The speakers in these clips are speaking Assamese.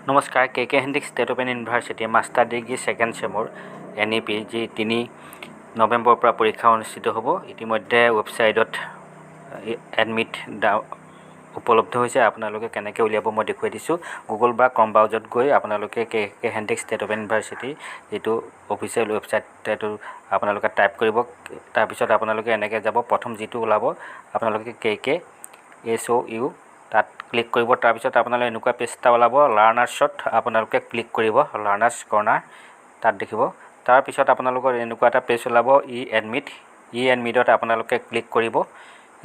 নমস্কাৰ। K K Handique state open university master degree second ছেমৰ এনইপি যি 3 নৱেম্বৰৰ পৰা পৰীক্ষা অনুষ্ঠিত হ'ব, ইতিমধ্যে ৱেবছাইটত এডমিট উপলব্ধ হৈছে। আপোনালোকে কেনেকৈ উলিয়াব মই দেখুৱাই দিছোঁ। গুগল বা ক্ৰম ব্ৰাউজাৰত গৈ আপোনালোকে কে K Handique state open university যিটো অফিচিয়েল ৱেবছাইট, সেইটো আপোনালোকে টাইপ কৰিব। তাৰপিছত আপোনালোকে এনেকৈ যাব, প্ৰথম যিটো ওলাব আপোনালোকে কেকেএছঅ'ইউ তাত ক্লিক কৰিব। তাৰপিছত আপোনালোকে এনেকুৱা পেজ এটা ওলাব। লাৰ্ণাৰ্ছত আপোনালোকে ক্লিক কৰিব, লাৰ্ণাৰ্ছ কৰ্ণাৰ তাত দেখিব। তাৰপিছত আপোনালোকৰ এনেকুৱা এটা পেজ ওলাব, ই এডমিট। ই এডমিটত আপোনালোকে ক্লিক কৰিব।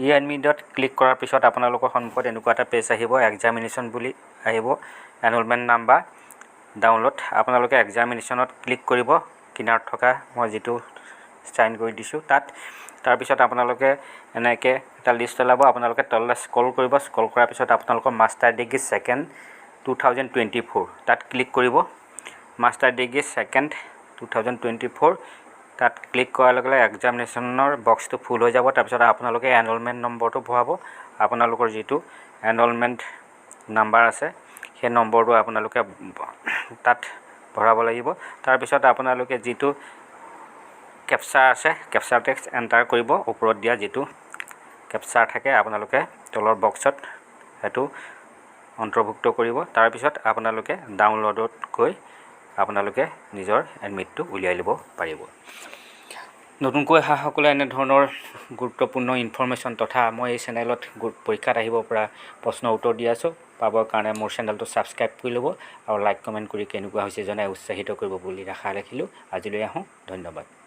ই এডমিটত ক্লিক কৰাৰ পিছত আপোনালোকৰ সন্মুখত এনেকুৱা এটা পেজ আহিব, এক্সামিনেশ্যন বুলি আহিব, এনৰলমেণ্ট নাম্বাৰ, ডাউনলোড। আপোনালোকে এক্সামিনেশ্যনত ক্লিক কৰিব, কিনাৰত থকা মই যিটো চাইন কৰি দিছোঁ তাত। তাৰপিছত আপোনালোকে এনেকৈ এটা লিষ্ট ওলাব। আপোনালোকে তললৈ স্ক্ৰল কৰিব। স্ক্ৰল কৰাৰ পিছত আপোনালোকৰ master degree second 2024 তাত ক্লিক কৰিব। Master degree second 2024 তাত ক্লিক কৰাৰ লগে লগে এক্সামিনেশ্যনৰ বক্সটো ফুল হৈ যাব। তাৰপিছত আপোনালোকে এনৰলমেণ্ট নম্বৰটো ভৰাব। আপোনালোকৰ যিটো এনৰলমেণ্ট নাম্বাৰ আছে, সেই নম্বৰটো আপোনালোকে তাত ভৰাব লাগিব। তাৰপিছত আপোনালোকে যিটো কেপচাৰ আছে, কেপচাৰ টেক্সট এণ্টাৰ কৰিব। ওপৰত দিয়া যিটো কেপচাৰ থাকে, আপোনালোকে তলৰ বক্সত সেইটো অন্তৰ্ভুক্ত কৰিব। তাৰপিছত আপোনালোকে ডাউনলোডত গৈ আপোনালোকে নিজৰ এডমিটটো উলিয়াই ল'ব পাৰিব। নতুনকৈ অহাসকলে এনেধৰণৰ গুৰুত্বপূৰ্ণ ইনফৰ্মেশ্যন তথা মই এই চেনেলত পৰীক্ষাত আহিব পৰা প্ৰশ্ন উত্তৰ দি আছোঁ, পাবৰ কাৰণে মোৰ চেনেলটো ছাবস্ক্ৰাইব কৰি ল'ব আৰু লাইক, কমেণ্ট কৰি কেনেকুৱা হৈছে জনাই উৎসাহিত কৰিব বুলি আশা ৰাখিলোঁ। আজিলৈ আহোঁ, ধন্যবাদ।